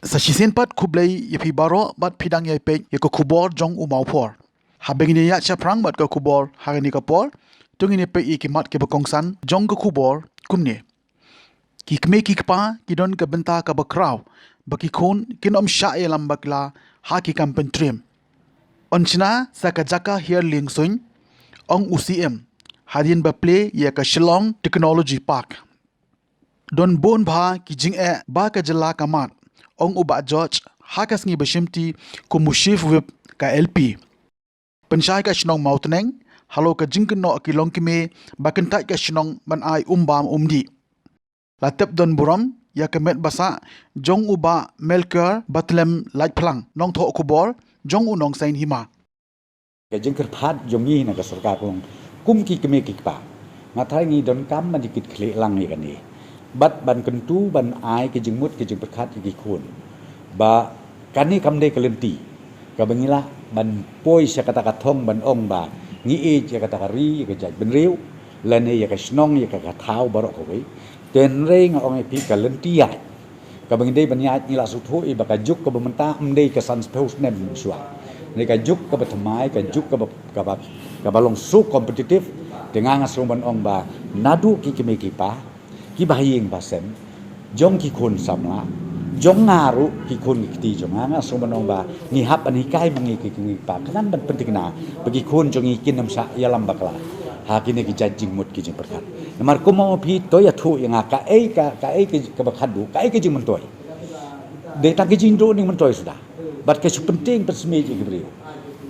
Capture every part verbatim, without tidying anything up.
Sa shisien pat khublei ïa phi baroh bad phi dang ïa peit ïa ka khubor jong u Mawphor. Haba ngin ïa shaphrang bad ka khubor ha kane ka por, to ngin ïa peit ïa ki mat kiba kongsan jong ka khubor kumne. Ki kmie ki kpa ki don ka bynta kaba khraw ba ki khun kin ym shah ïalam bakla ha ki kam pyntriem. Yn shna sa ka jaka hiar lieng suiñ, ong u C M, hadien ba plie ïa ka Shillong Technology Park. Don bun bha ki jingeh ba ka jylla ka mad, ong u Bah George ha ka sngi ba shimti kum u Chief Whip ka L P. Pynshai ka shnong Mawtneng halor ka jingkynnoh ki longkmie ba kyntait ka shnong ban ai um bam um dih. La tep don burom ïa ka met ba sah jong u Bah Melchior Batlem Laitphlang, nongthoh khubor jong u Nongsaiñ Hima. Ka jingkyrpad jong ngi na ka sorkar ka long, kum ki kmie ki kpa, nga tharai ngi donkam ban ïa kit khlieh lang ïa kane bad ban kyntu ban ai ka jingmut ka jingpyrkhat ïa ki khun ba kane kam dei ka lynti kaba ngi lah ban poi sha kata ka thong ban ong ba ngi ïeit ïa kata ka ri, ïa ka jaitbynriew, lane ïa ka shnong, ïa ka, ka thaw baroh kawei. Te hynrei nga ong ïa phi, ka lynti ïaid kaba ngi dei ban ïaid, ngi la sngewthuh ïa ba ka juk kaba mynta ym dei ka san spah snem mynshuwa. Ngi ka juk kaba thymmai, ka juk kaba, kaba, kaba long so competitive. Te nga nga sngew ban ong ba naduh ki kmie ki kpa, kiba ha ïing ba sem, jong ki khun samla, jong nga ruh ki khun ki kti jong nga, nga sngew ban ong ba ngi hap ban hikai ma ngi ki kmie ki kpa, khnang ban pynthikna ba ki khun jong ngi kin ym shah ïalam bakla ha kine ki jait jingmut ki jingpyrkhat. Namar kum ma phi to ïathuh ïa nga, kaei ka, kaei ka, kaba khadduh, kaei ka jingmyntoi. Dei tang ka jingduh ne myntoi suda. Bad ka shu pyntieng pynsmit ïa ki briew.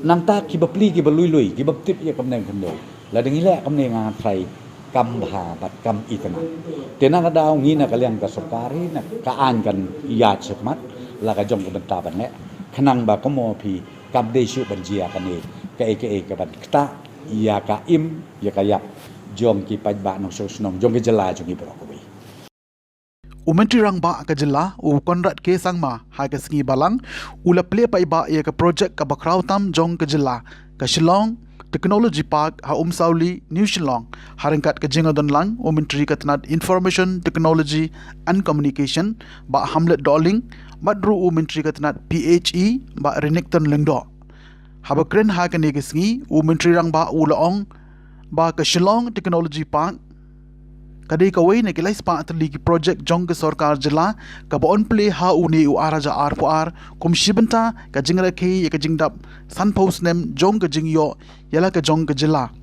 Nangta kiba pli, kiba lui lui, kiba tip ïa ka bneng khyndew. Lada ngi leh kumne nga tharai kam bha bad kam itynnad. Te na ka daw ngi na ka liang ka sorkar hi, na ka aiñ kan ïaid shakhmat la ka jong ka bynta ban leh, khnang ba kum ma phi kam dei shuh ban jia kane kaei kaei kaban ktah ïa ka im ïa ka ïap jong ki paidbah nongshong shnong jong ka jylla jong ngi baroh kawei. U Myntri Rangbah ka jylla, u Conrad K Sangma, ha ka sngi Balang u la plie paidbah ïa ka projek kaba khraw tam jong ka jylla, ka Shillong Technology Park ha Umsawli, New Shillong. Ha ryngkat ka jingïadon lang u Myntri ka tnad Information Technology and Communication, Bah Hamlet Dohling, bad ruh u Myntri ka tnad P H E, Bah Renikton Lyngdoh. Haba kren ha kane ka sngi, u Myntri Rangbah u la ong ba ka Shillong Technology Park ka dei kawei na ki lai spah tylli ki projek jong ka sorkar jylla kaba yn plie ha une u ar hajar arphew ar, kum shi bynta ka jingrakhe ïa ka jingdap sanphew snem jong ka jingïoh ïa la ka jong ka jylla.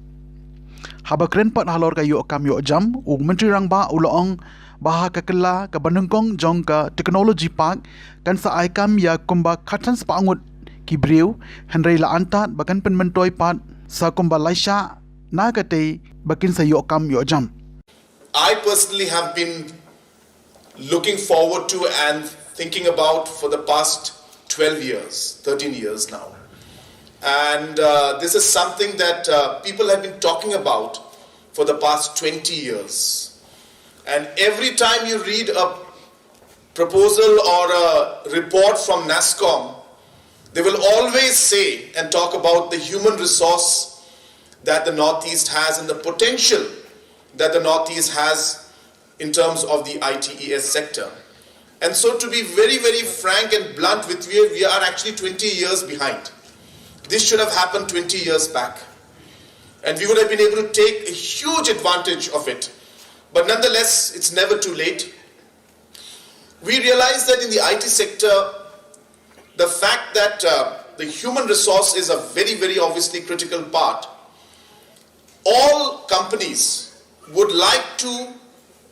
Haba kren pat halor ka ïoh kam ïoh jam, u Myntri Rangbah u la ong ba ha ka kylla kaba nyngkong jong ka Technology Park kan sa ai kam ïa kumba khatsan spah ngut ki briew, hynrei la antad ba kan pynmyntoi pat sa kumba laishah na katei ba kin sa ïoh kam ïoh jam. I personally have been looking forward to and thinking about for the past twelve years, thirteen years now. And uh, this is something that uh, people have been talking about for the past twenty years. And every time you read a proposal or a report from NASSCOM, they will always say and talk about the human resource that the Northeast has and the potential that the Northeast has in terms of the I T E S sector. And so, to be very, very frank and blunt with you, we are actually twenty years behind. This should have happened twenty years back. And we would have been able to take a huge advantage of it. But nonetheless, it's never too late. We realize that in the I T sector, the fact that uh, the human resource is a very, very obviously critical part, all companies would like to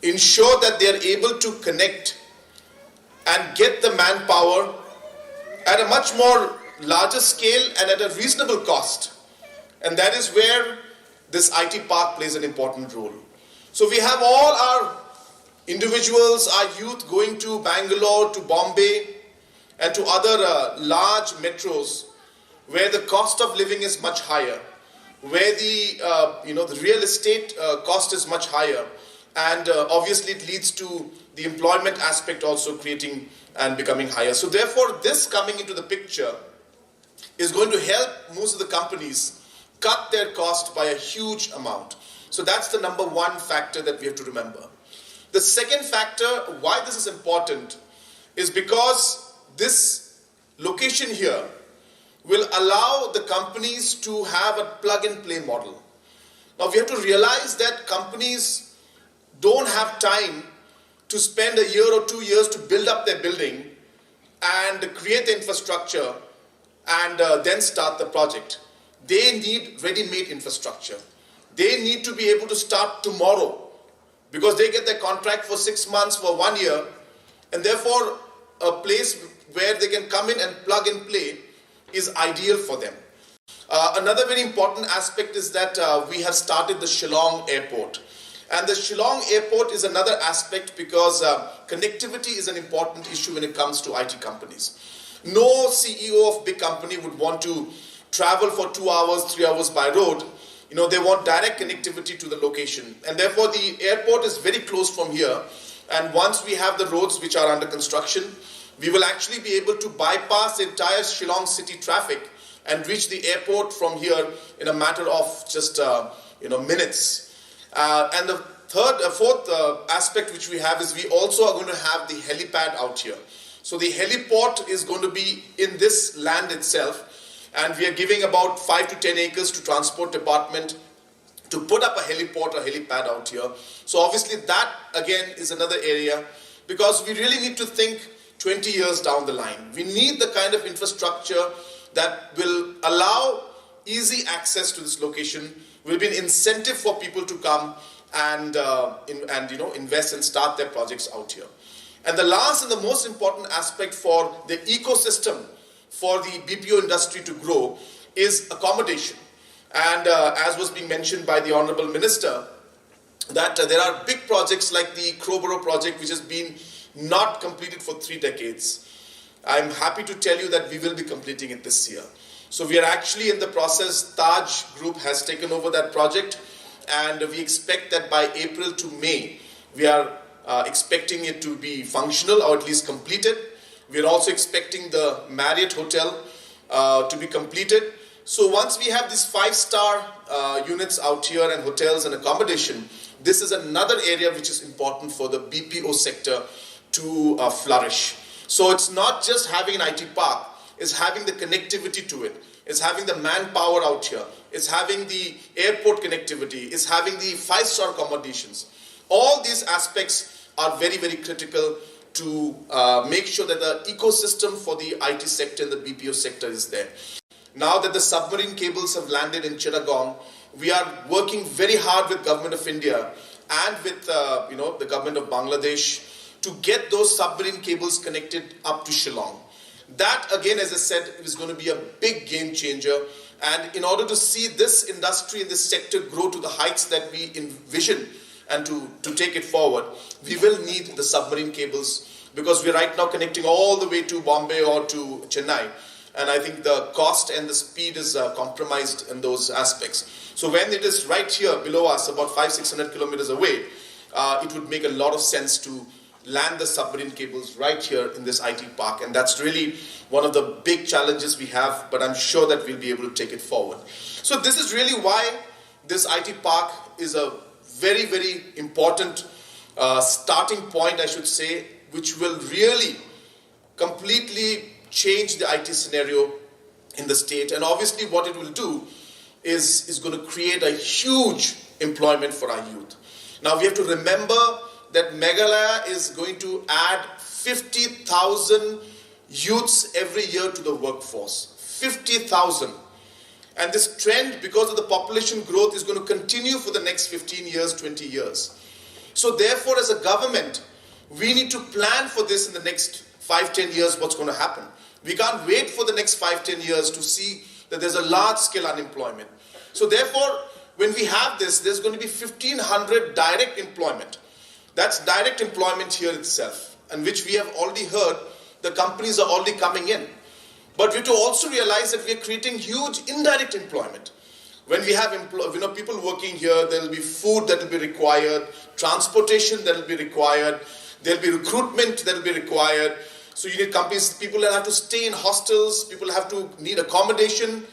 ensure that they are able to connect and get the manpower at a much more larger scale and at a reasonable cost. And that is where this I T park plays an important role. So we have all our individuals, our youth going to Bangalore, to Bombay, and to other uh, large metros where the cost of living is much higher, where the uh, you know the real estate uh, cost is much higher, and uh, obviously it leads to the employment aspect also creating and becoming higher. So therefore, this coming into the picture is going to help most of the companies cut their cost by a huge amount. So that's the number one factor that we have to remember. The second factor why this is important is because This location here will allow the companies to have a plug and play model. Now, we have to realize that companies don't have time to spend a year or two years to build up their building and create the infrastructure and uh, then start the project. They need ready made infrastructure. They need to be able to start tomorrow because they get their contract for six months, for one year, and therefore a place where they can come in and plug and play is ideal for them. Uh, another very important aspect is that uh, we have started the Shillong airport. And the Shillong airport is another aspect because uh, connectivity is an important issue when it comes to I T companies. No C E O of big company would want to travel for two hours, three hours by road. You know, they want direct connectivity to the location. And therefore, the airport is very close from here. And once we have the roads which are under construction, we will actually be able to bypass the entire Shillong city traffic and reach the airport from here in a matter of just uh, you know minutes. Uh, and the third, uh, fourth uh, aspect which we have is we also are going to have the helipad out here. So the heliport is going to be in this land itself, and we are giving about five to ten acres to transport department to put up a heliport or helipad out here. So obviously that again is another area, because we really need to think twenty years down the line. We need the kind of infrastructure that will allow easy access to this location, will be an incentive for people to come and uh, in, and you know invest and start their projects out here. And the last and the most important aspect for the ecosystem for the B P O industry to grow is accommodation. And uh, as was being mentioned by the Honorable Minister, that uh, there are big projects like the Crowborough project, which has been not completed for three decades. I'm happy to tell you that we will be completing it this year. So we are actually in the process. Taj Group has taken over that project, and we expect that by April to May, we are uh, expecting it to be functional or at least completed. We are also expecting the Marriott Hotel uh, to be completed. So once we have these five-star uh, units out here and hotels and accommodation, this is another area which is important for the B P O sector to uh, flourish. So it's not just having an I T park, it's having the connectivity to it. It's having the manpower out here. It's having the airport connectivity. It's having the five-star accommodations. All these aspects are very, very critical to uh, make sure that the ecosystem for the I T sector and the B P O sector is there. Now that the submarine cables have landed in Chittagong, we are working very hard with Government of India and with uh, you know the government of Bangladesh to get those submarine cables connected up to Shillong. That again, as I said, is going to be a big game changer. And in order to see this industry and this sector grow to the heights that we envision and to, to take it forward, we will need the submarine cables, because we're right now connecting all the way to Bombay or to Chennai. And I think the cost and the speed is uh, compromised in those aspects. So when it is right here below us, about five, six hundred kilometers away, uh, it would make a lot of sense to land the submarine cables right here in this I T park. And that's really one of the big challenges we have, but I'm sure that we'll be able to take it forward. So this is really why this I T park is a very, very important uh, starting point, I should say, which will really completely change the I T scenario in the state. And obviously, what it will do is, is going to create a huge employment for our youth. Now, we have to remember that Meghalaya is going to add fifty thousand youths every year to the workforce. fifty thousand. And this trend, because of the population growth, is going to continue for the next fifteen years, twenty years. So therefore, as a government, we need to plan for this in the next five, ten years, what's going to happen. We can't wait for the next five, ten years to see that there's a large scale unemployment. So therefore, when we have this, there's going to be fifteen hundred direct employment. That's direct employment here itself, and which we have already heard the companies are already coming in. But we have to also realize that we are creating huge indirect employment. When we have empl- you know, people working here, there will be food that will be required, transportation that will be required, there will be recruitment that will be required. So you need companies, people will have to stay in hostels, people have to need accommodation.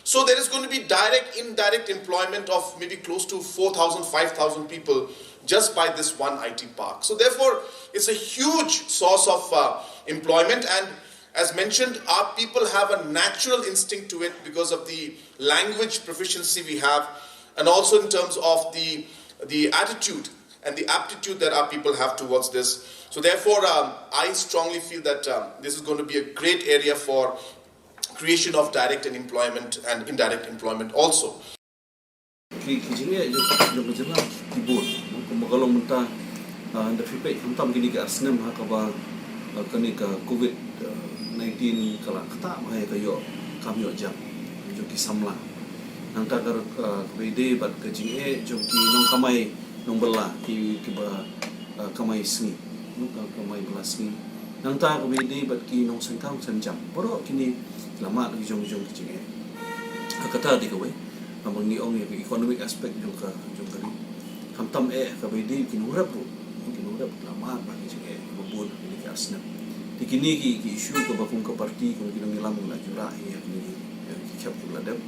So there is going to be direct, indirect employment of maybe close to four thousand, five thousand people just by this one I T park. So therefore, it's a huge source of uh, employment, and As mentioned, our people have a natural instinct to it because of the language proficiency we have, and also in terms of the, the attitude and the aptitude that our people have towards this. So therefore, um, I strongly feel that, um, this is going to be a great area for creation of direct and employment and indirect employment also. Ki ki jingeh jong jong ka jylla ki bun, no, kumba ka long mynta, ah, da phi peit khamtam kine ki ar snem ha kaba, ah, kane ka covid nineteen ka la ktah bha ïa ka ïoh kam ïoh jam jong ki samla. Nangta ka, ah, kaba ïadei bad ka jingeh jong ki nongkamai nongbylla, ki kiba, ah, kamai sngi, no, ka kamai bylla sngi. Nangta kaba ïadei bad ki nongseng kam seng jam, baroh kine la mad ki jong jong ki jingeh. Ha kata dei kawei, haba ngi ong ïa ka economic aspect jong ka jong ka ri. Khamtam eh kaba ïadei ki nongrep ruh, ki nongrep la mad bha ki jingeh kiba bun ha kine ki ar snem. Te kine ki ki issue kaba kum ka party, kum ki nongïalam ngi la jurah ïa kine ki, ïa ki khep kiba la dep.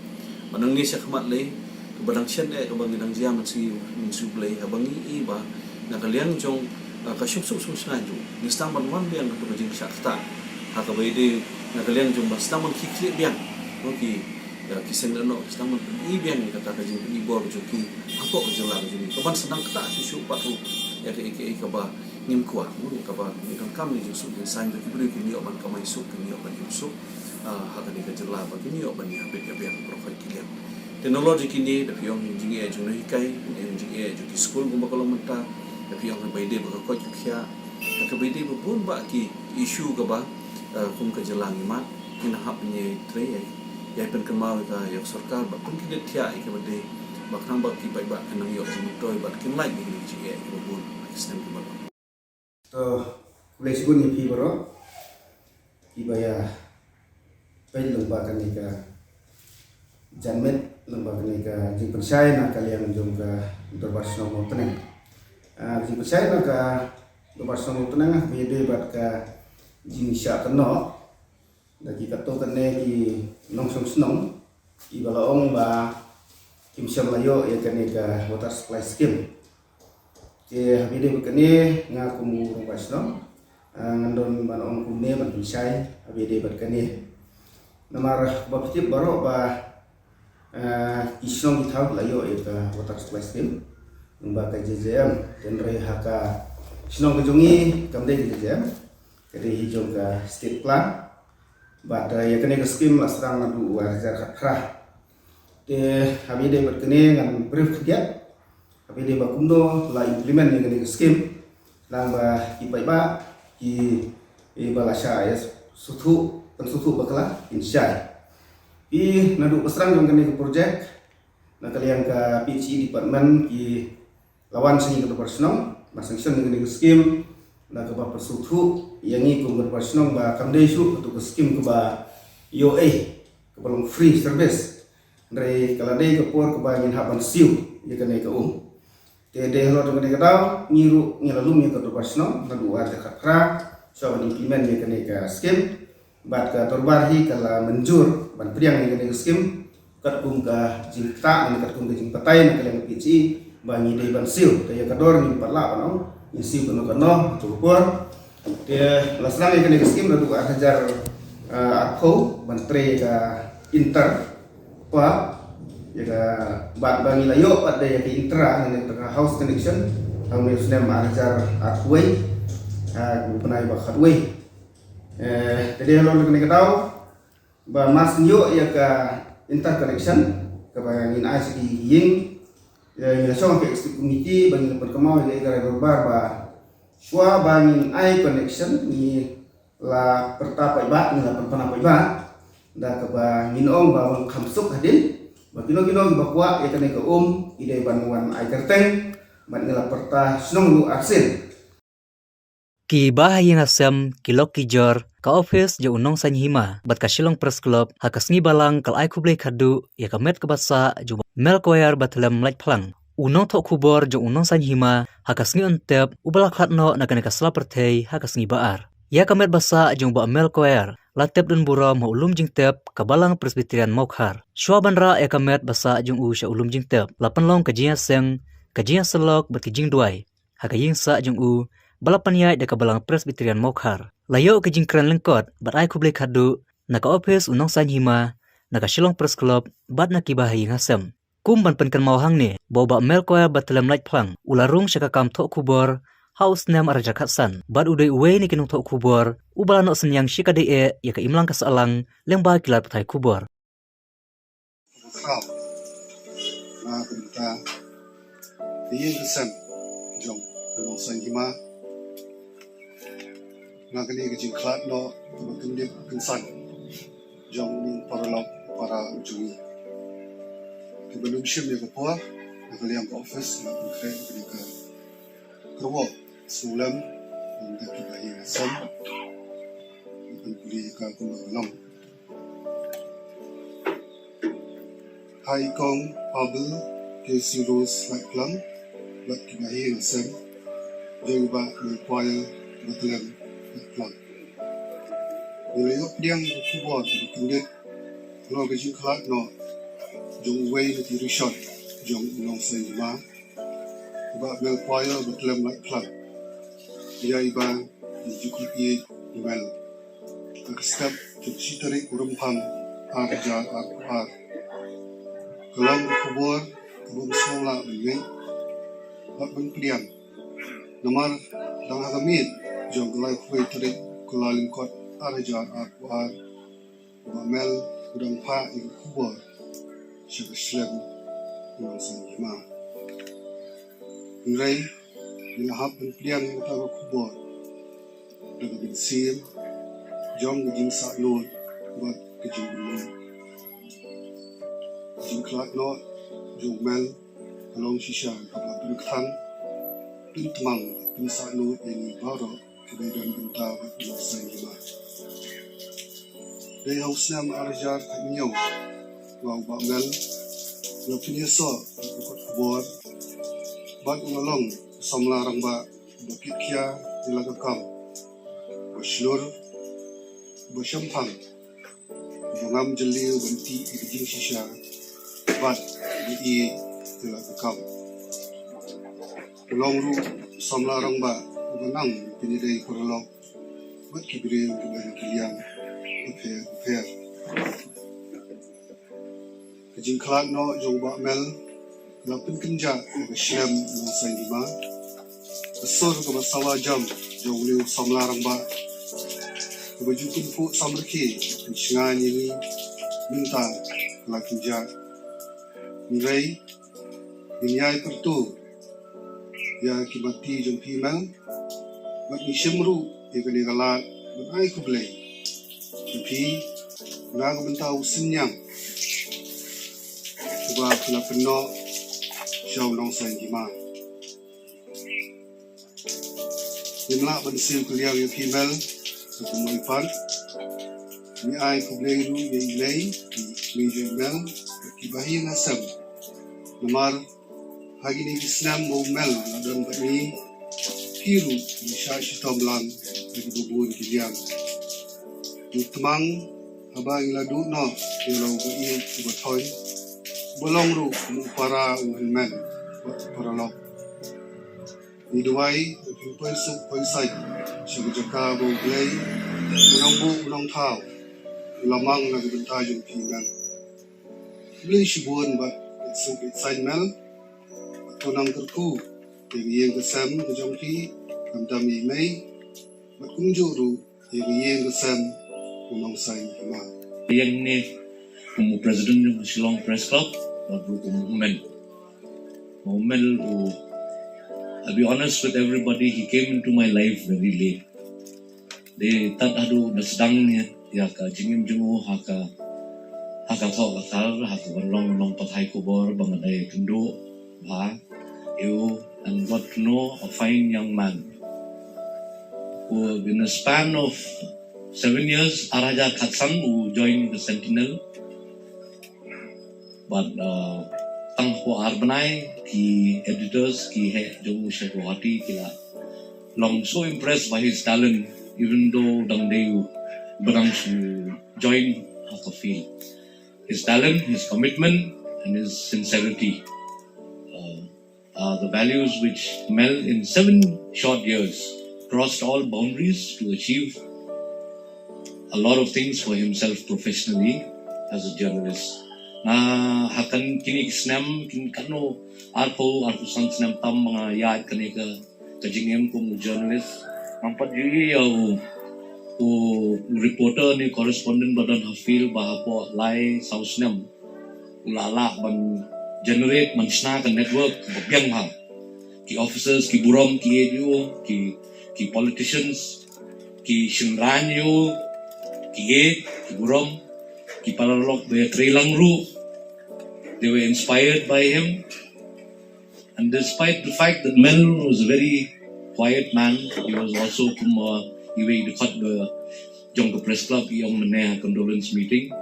Ba nangne shakhmat lei, kaba dang shen eh kaba ngi dang jia mynsiem mynsiem Blei, haba ngi i ba na ka liang jong, ah, ka shong suk shong shngaiñ ruh, ngi sdang ban wan biang ka to ka jingshah ktah ha kaba ïadei na ka liang jong ba sdang ban khie khlieh biang, no, ki, ah, ki seng lehnoh, sdang ban pyni biang ïa kata ka jingpyni bor jong ki hapoh ka jylla ka jong ngi, kaban sdang ktah shuh shuh pat ruh ïa ka, ïa ka, ïa kaba ngim kwah, no, ïa kaba ngi donkam ïa ka jingsuk jingsaiñ ba ki briew kin ïoh ban kamai suk, kin ïoh ban im suk, ah, ha kane ka jylla, ba kin ïoh ban ïa bit ïa biang baroh khoit ki liang. Te nalor jong kine, da phi ong jingeh jong nonghikai, phi ong jingeh jong ki skul kumba ka long mynta, da phi ong kaba ïadei bad ka koit ka khiah, kaba ïadei bad bun bah ki issue kaba, eh, kum ka jylla ngi mad, ngin hap ban ïai trei, ïai, ïai pynkynmaw ïa ka, ïa ka sorkar, bad pynkyndit thiah ïa kaba dei, ba khnang ba ki paidbah kin nang ïoh jingmyntoi, bad kin lait ïa kine ki jingeh kiba bun ha ki snem kiba long. To, khublei shibun ïa phi baroh kiba ïa peit lyngba kane ka janmiet, lyngba kane ka jingpynshai na ka liang jong ka Dorbar Shnong Mawtneng. Ah, jingpynshai na ka Dorbar Shnong Mawtneng, ah, kaba ïadei bad ka jingshah kynnoh da ki katto katne ki nongshong shnong kiba la ong ba kim shym la ïoh ïa kane ka water supply scheme. Te haba ïadei bad kane, nga kum u rangbah shnong, ah, ngan don ban ong kumne, ban pynshai haba ïadei bad kane. Namar ba phi tip baroh ba, ah, ki shnong ki thaw ki la ïoh ïa ka water supply scheme lyngba ka J J M. Hynrei ha ka shnong ka jong ngi kam dei ka J J M, ka dei hi jong ka state plant. Bad, eh, ïa kane ka scheme la sdang naduh u ar hajar khatphra. Te haba ïadei bad kane, ngan brief khyndiat haba ïadei ba kumno la implement ïa kane ka scheme, khnang ba ki paidbah ki, eh, ba la shah ïa sngewthuh, pynsngewthuh bakla kin shai. Te naduh ba sdang jong kane ka project, na ka liang ka P H E department ki la wan sha ngi ka dorbar shnong ban sanction ïa kane ka scheme, da kaba pynsngewthuh ïa ngi kum ka dorbar shnong ba kam dei shuh katu ka scheme kaba ïoh ei, kaba long free service. Hynrei ka la dei ka por kaba ngin hap ban siew ïa kane ka um. Te dei halor jong kane ka daw, ngi ruh ngi la lum ïa ka dorbar shnong naduh u ar hajar khatphra, shuwa ban implement ïa kane ka scheme. Bad ka dorbar hi ka la mynjur ban pdiang ïa kane ka scheme katkum ka jingktah, ne katkum ka jingbatai na ka liang ka P H E ba ngi dei ban siew. Te ïa ka dor ngim pat lah ban ong ngin siew kano kano ha tu ka por. Te la sdang ïa kane ka scheme naduh ar hajar, eh, arphew ban trei ïa ka inter pa, ïa ka, bad ba ngi la ïoh pat da ïa ka intra, ne ka house connection ha une u snem ar hajar arphew wei, ha u bnai ba khatwei. Eh, te dei halor kane ka daw ba mar shu ïoh ïa ka interconnection kaba ngin ai sha ki ïing, eh, ngi la shong ha ka executive committee ba ngi la pynkynmaw ïa ka rai dorbar ba shuwa ba ngin ai connection, ngi la pyrta paidbah, ngi la pynpaw paidbah da kaba ngin ong ba wan kham suk hadien, ba kino kino kiba kwah ïa kane ka um ki dei ban wan ai kyrteng, bad ngi la pyrta shnong ruh arsien. Kiba ha ïing ha sem, ki lok ki jor, ka ophis jong u nongsaiñ hima bad ka Shillong Press Club, ha ka sngi Balang ka la ai khublei khatduh ïa ka met kaba sah jong u Male Choir Bathlem Laitphlang, u nongthoh khubor jong u nongsaiñ hima, ha ka sngi Untep uba la khlad noh na kane ka sla pyrthei ha ka sngi Ba-ar. Ïa ka met ba sah jong u Bah Male Choir la tep don burom ha u lum jingtep ka Balang Presbyterian Mawkhar. Shuwa ban rah ïa ka met ba sah jong u sha u lum jingtep, la pynlong ka jingïaseng, ka jingïasyllok bad ka jingduwai ha ka ïing sah jong u ba la pynïaid da ka Balang Presbyterian Mawkhar. La ïoh ka jingkren lyngkot bad ai khublei khadduh na ka ophis u Nongsaiñ Hima, na ka Shillong Press Club bad na kiba ha ïing ha sem. Kum ban pynkynmaw hangne ba u Bah Melkoir Batlem Laitphlang u la rung sha ka kam thoh khubor ha u snem ar hajar khatsan bad u dei uwei na ki nongthoh khubor uba la noh synñiang shikatdei eh ïa ka imlang ka sahlang lyngba ki lad pathai khubor. Khraw na ka bynta ka ïing ka sem jong u Nongsaiñ Hima, na kane ka jingkhlad noh kaba kyndit kynsan jong u paralok para u jong ngi. Kiba nym shim ïa ka por na ka liang ka office, na ka bynta kane ka kyrwoh sngewlem na ka bynta kiba ha ïing ha sem, na ka bynta ka kumba ka long. Ha i kong Pabil K C Rose Laitphlang bad kiba ha ïing ha sem jong i Bah Melkoir Batlem Laitphlang. Ngi la ïoh pdiang ka khubor kaba kyndit halor ka jingkhlad noh jong uwei na ki rishot jong u Nongsaiñ Hima, u Bah Melkoir Batlem Laitphlang, ïa iba ngi ju khlad ïa i mel ha ka step jong shi tarik u Rymphang ar hajar arphew ar. Ka long ka khubor kaba ym sngewlah ban ngeit bad ban pdiang, namar dang ha ka miet jong ka laiphew wei tarik u Kyllalyngkot ar hajar arphew ar, u Bah Mel u dang phah ïa ka khubor sha ka shlem u Nongsaiñ Hima. Hynrei ngi la hap ban pdiang ïa kata ka khubor da ka mynsiem jong ka jingsahnud bad ka jingmut. Ka jingkhlad noh jong u Mel ka long shisha kaba pynkthang, pyntmang, pynsahnud ïa ngi baroh kiba ïadon bynta bad u Nongsaiñ Hima. Dei ha u snem ar hajar khathynñiew ba u Bah Mel u la pynïasoh ïa ka kot khubor bad u la long u samla rangbah uba kitkhia ïa la ka kam, uba shlur, uba shemphang, uba ngam jylliew ban tih ïa ka jingshisha bad uba ïeit ïa la ka kam. U long ruh u samla rangbah uba nang pynïadei paralok bad ki briew kiba na ki liang bapher bapher. Ka jingkhlad noh jong u Bah Mel ka la pynkynjah ïa ka shlem u Nongsaiñ Hima. Ka sur kaba sawa jam jong une u samla rangbah kaba ju kynphuh samrkhie pynshngaiñ ïa ngi mynta ka la kynjah. Hynrei ngin ïai pyrto ïa ki matti jong phi Mel, bad ngi shim ruh ïa kane ka lad ban ai khublei ïa phi na ka bynta u synñiang uba phi la pynnoh sha u Nongsaiñ Hima. Ngim lah ban siew kylliang ïa phi Mel, sa kumno i pat. Ngi ai khublei ruh ïa i Lei, i Lei jong i Mel, kiba ha ïing ha sem. Namar ha kine ki snem ba u Mel la don bad ngi, phi ruh ngi shah shitom lang ha kiba bun ki liang. Ngi tmang haba ngi la duh noh ïa la uba ïeit uba thoiñ, uba long ruh kum u para u hynmen bad u paralok. Ngi duwai ba phin poi suk poi saiñ sha ka jaka ba U Blei, U Nongbuh U Nongthaw, u la mang na ka bynta jong phi Mel. Khublei shibun bad ïeit suk ïeit saiñ Mel. Bad to nang kyrkhu ïa ka ïing ka sem ka jong phi, khamtam ïa i mei, bad kumjuh ruh ïa ka ïing ka sem u Nongsaiñ Hima. Ïa ngi kum u president jong ka Shillong Press Club, bad ruh kum u hynmen. U hynmen u, I'll be honest with everybody, he came into my life very late. Dei tad haduh da sdang ïa, ïa ka jingim jong u ha ka, ha ka thoh ka thar, ha ka ban long nongpathai khubor ba nga dei kynduh bha ïa u, and got to know a fine young man who, in a span of seven years, ar hajar khatsan u join the Sentinel. Bad, uh, tang hapoh ar bnai, ki editors, ki heh jong u sha Guwahati, ki la long so impressed by his talent, even though dang dei u ba dang shu join ha ka field. His talent, his commitment, and his sincerity, uh, are the values which Mel, in seven short years, crossed all boundaries to achieve a lot of things for himself professionally as a journalist. Nga ha kine ki snem, kin katno, arphew, arphew san snem tam ba nga ïaid kane ka, ka jingim kum u journalist. Ngam pat ju ïohi ïa u, u, u reporter ne correspondent ba don ha field ba hapoh lai saw snem u la lah ban generate, ban shna ka network ba biang bha. Ki officers, ki burom, ki ïeit ïa u, ki, ki politicians, ki shynrang ïa u, ki ïeit, ki burom, ki paralok ba ïatrei lang ruh. They were inspired by him. And despite the fact that Mel was a very quiet man, he was also kum, uh, iwei i dkhot ba jong ka press club i ong mynne ha condolence meeting.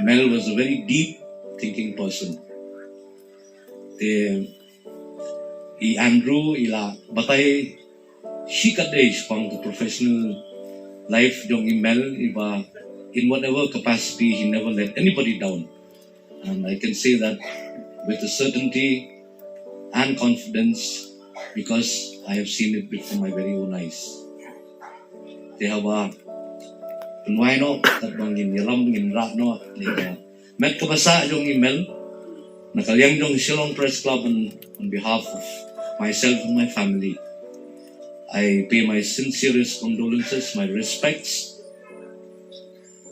Mel was a very deep thinking person. Te i Andrew i la batai shi katdei shaphang ka professional life jong i Mel, i ba in whatever capacity he never let anybody down. And I can say that with a certainty and confidence because I have seen it before my very own eyes. Te haba pynwai noh, kat ba ngin ïalam, ngin rah noh ïa ka met kaba sah jong i Mel, na ka liang jong Shillong Press Club, on, on behalf of myself and my family, I pay my sincerest condolences, my respects,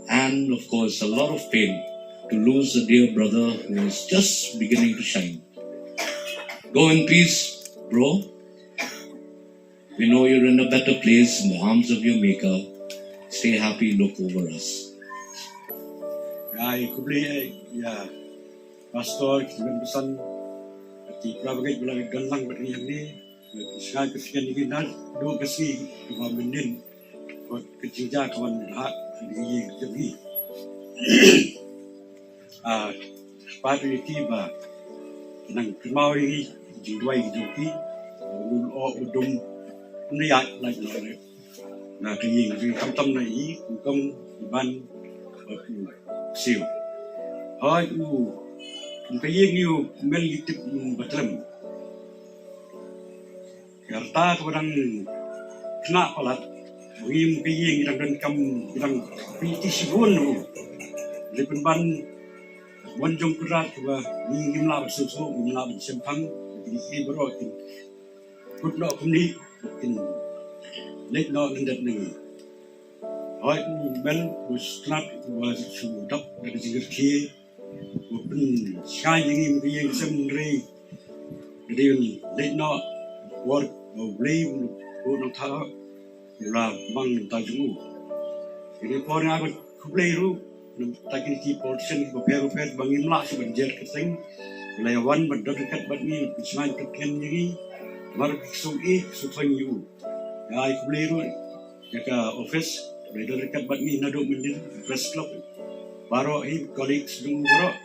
and of course, a lot of pain to lose a dear brother who was just beginning to shine. Go in peace, bro. We know you're in a better place in the arms of your Maker. Stay happy, look over us. Ai, khublei, eh, ïa Pastor, ki ban pesan, ki para bangeit ba la don lang bad ngi hangne. Sngap ka sngap ïa ki naduh ka sngi kaba mynnin. Bad ka jingjia ka wan ha ka ïing jong ngi. Ah, pat ïa ki ba nang kynmaw ïa ngi, jingduwai jong ki, u lyoh u dum, ym da ïaid lait noh na ka ïing jong ngi, khamtam na i, u kong, i ban, bad u siew. Hooid u, kum ka ïing ïa u Mel ngi tip, um, ba tlem. Ka rta kaba dang khynnah palat, ba ngi kum ka ïing ngi dang donkam, ngi dang pyniti shibun u. Lei pynban mon jong Kynrad kaba ngi ngim lah ban sngewthuh, ngim lah ban shemphang, ngi ki baroh kin kut noh kumne, kin leit noh lyndet na ngi. Hooid u Mel u sngewtynnat uba shu dap da ka jingkyrkieh, u pynshai ïa ngi kum ka ïing ka sem, hynrei ka dei ban leit noh por ba U Blei u la buh nangta, u la mang nangta jong u. Ïa kane por nga khublei ruh na bynta kine ki politician kiba pher bapher ba ngim lah shuh ban jer kyrteng, ba la ïa wan ban don ryngkat bad ngi, ban pynshai pynthikna ïa ngi namar ki ksuid, ki ksuid ïa u. Nga ai khublei ruh ïa ka office ba i don ryngkat bad ngi naduh mynnin, Press Club, baroh hi colleagues jong u baroh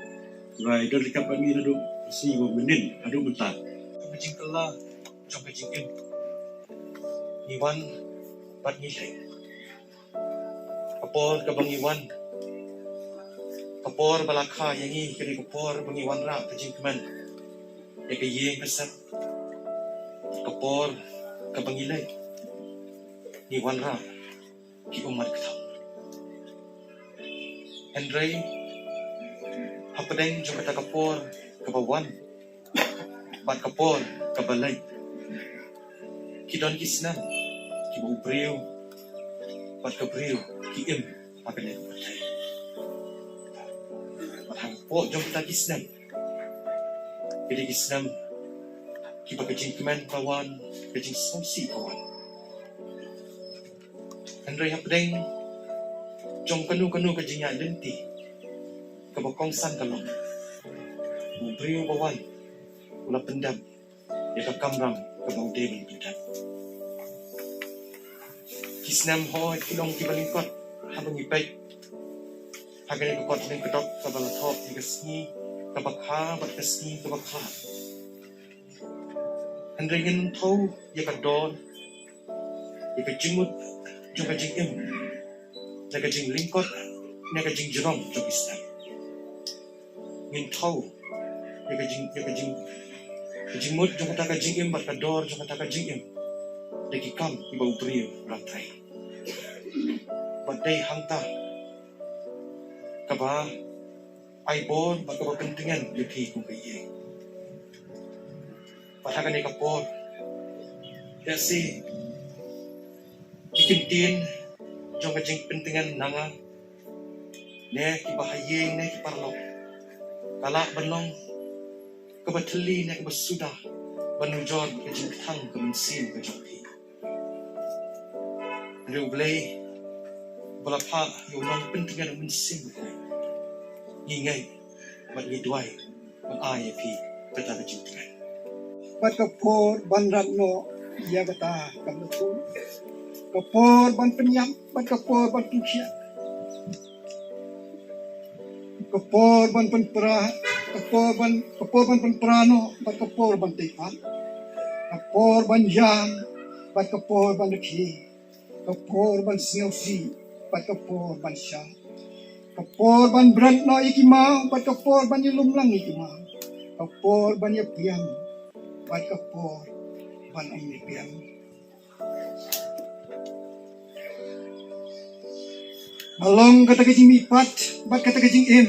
ba i don ryngkat bad ngi naduh ka sngi ba mynnin haduh mynta. Ka jingkylla jong ka jingim, ngi wan bad ngi leit. Ka por kaba ngi wan, ka por ba la kha ïa ngi ka dei ka por ba ngi wanrah ka jingkmen ïa ka ïing ka sem. Ka por kaba ngi leit, ngi wanrah ki ummat ka thong. Hynrei hapdeng jong kata ka por kaba wan bad ka por kaba leit, ki don ki snem kiba u briew bad ka briew ki im ha kane ka pyrthei. Bad hapoh jong kita ki snem, ki dei ki snem kiba ka jingkmen ka wan, ka jingsngewsih ka wan. Hynrei hapdeng jong kano kano ka jingïaid lynti kaba kongsan ka long, u briew ba wan u la pyndep ïa ka kamram kaba u dei ban pyndep. Ki snem hooid ki long kiba lyngkot haba ngi peit ha kane ka kot lyngkdop kaba la thoh ïa ka sngi kaba kha bad ka sngi kaba kha. Hynrei ngin thew ïa ka dor, ïa ka jingmut jong ka jingim, na ka jinglyngkot, na ka jingjrong jong ki snem. Ngin thew ïa ka jing, ïa ka jing, ka jingmut jong kata ka jingim bad ka dor jong kata ka jingim da ki kam kiba u briew u la trei. Bad dei hangta kaba ai bor bad kaba pyntngen ïa phi kum ka ïing. Bad ha kane ka por, lehse ki kyntien jong ka jingpyntngen na nga, ne kiba ha ïing ne ki paralok, ka lah ban long kaba thylli ne kaba suda ban ujor ka jingkthang ka mynsiem ka jong phi. Hynrei U Blei uba la phah ïa u nongpyntngen u Mynsiem Bakhuid, ngi ngeit bad ngi duwai ban ai ïa phi kata ka jingtngen. Bad ka por ban rat noh ïa kata kam da tu. Ka por ban pynïap bad ka por ban pynkhiah. Ka por ban pynpra, ka por ban, ka por ban pynpra noh bad ka por ban tei pat. Ka por ban ïam bad ka por ban rkhie. Ka por ban sngewsih bad ka por ban shad. Ka por ban bret noh ïa ki maw bad ka por ban ïalum lang ïa ki maw. Ka por ban ïapiam bad ka por ban ym ïapiam. Ba long kata ka jingmihpat bad kata ka jingim.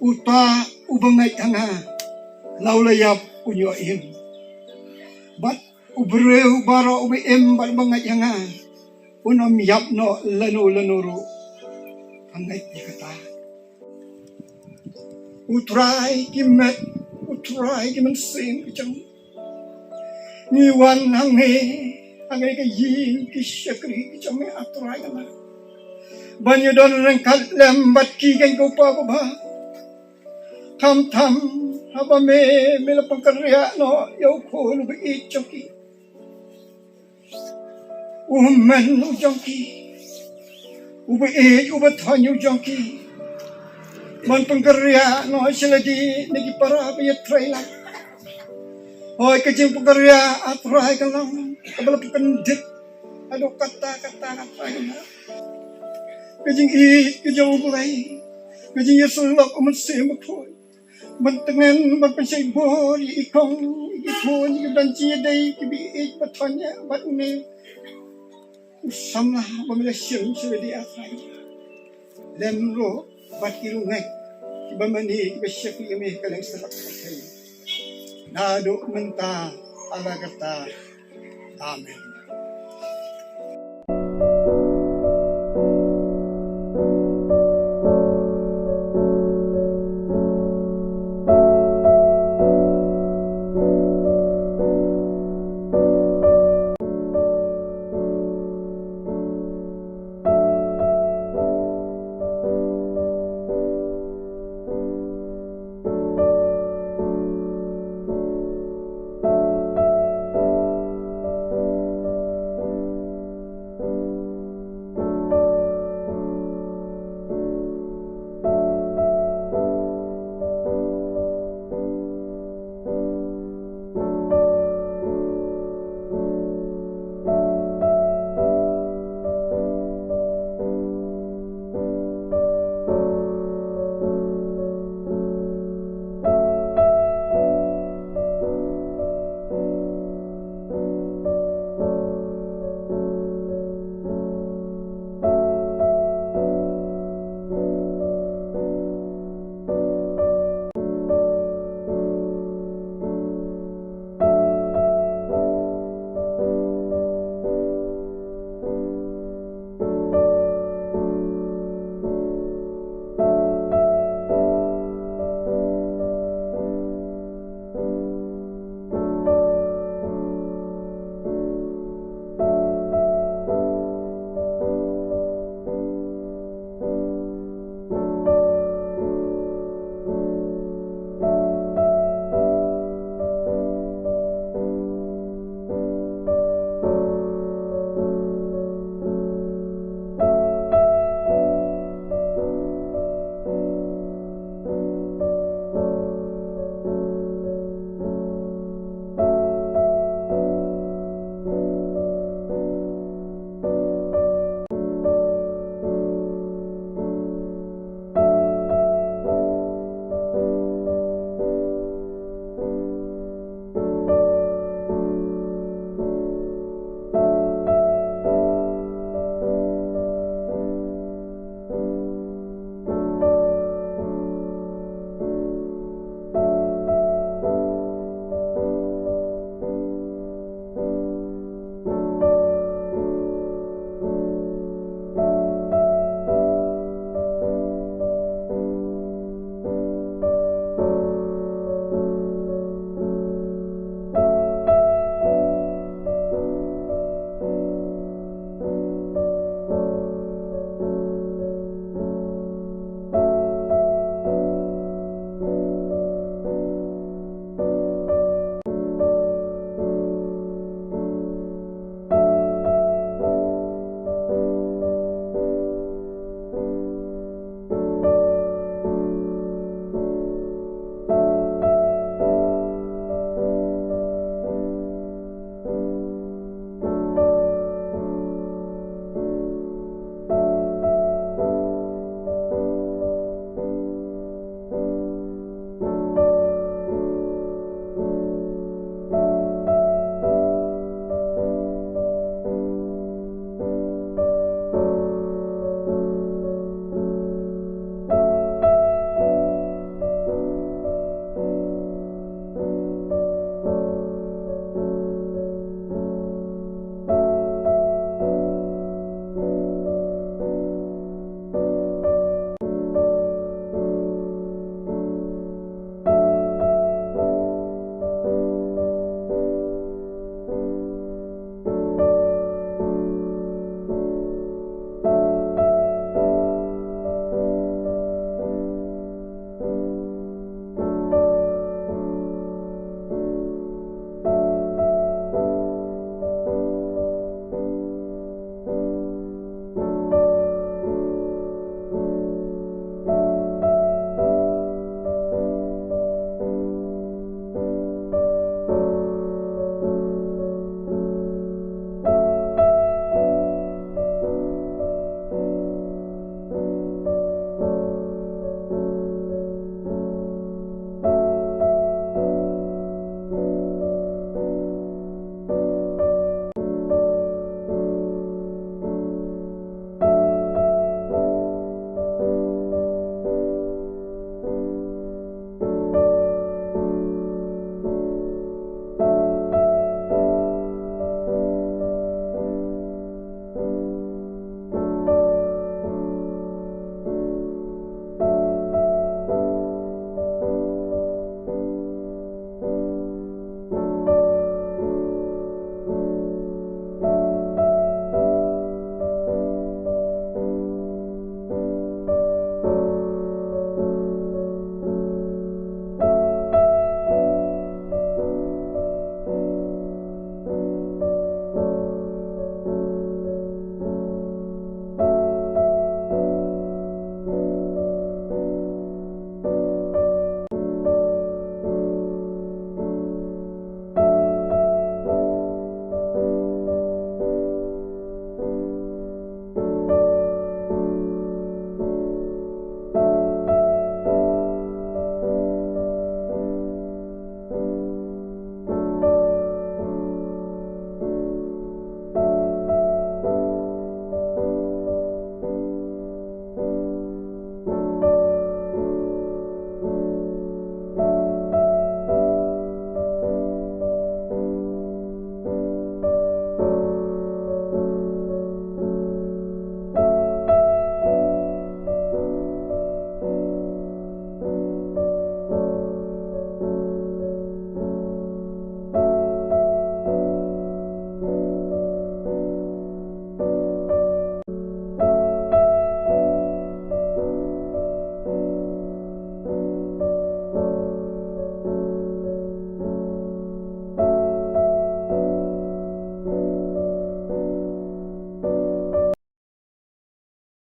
Uta uba ngeit ha nga, la u la ïap un ïoh im. Bad u briew baroh uba im bad uba ngeit ha nga, un ym ïap noh lano lano ruh. Ngeit ïa kata. U Trai ki met, U Trai ki mynsiem ki jong ngi. Ngi wan hangne, hangne ka ïing ki shakri ki jong me, A Trai, kane ban ïadon ryngkat lem bad ki, kane ko Pa babha. Khamtam haba me, me la pynkynriah noh ïa u khun uba ïeit jong ki. U hynmen u jong ki, uba ïeit uba thoh u jong ki, ban pynkynriah noh sha lade na ki para ba ïatrei lang. Hooid, ka jingpynkynriah, A Trai, ka long kaba la pyndit haduh katta katta, A Trai, ka long ka jingïeit ka jong U Blei, ka jingïasyllok U Mynsiem Bakhuid. Ban tngen, ban pynshai bor ïa i kong, ïa i khun, ïa ki don jingïadei kiba ïeit ba thoh bad une u samla ba me la shim sha lade, A Trai. Lem ruh bad ki riewngeit kiba mane, kiba shakri ïa me ha kylleng satlak pyrthei, naduh mynta ha la katta. Amen.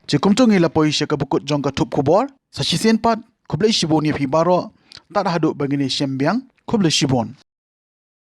Te kumto ngi la poi sha kaba kut jong ka thup khubor. Sa shisien pat, khublei shibun ïa phi baroh. Tad haduh ba ngin ïa shem biang, khublei shibun.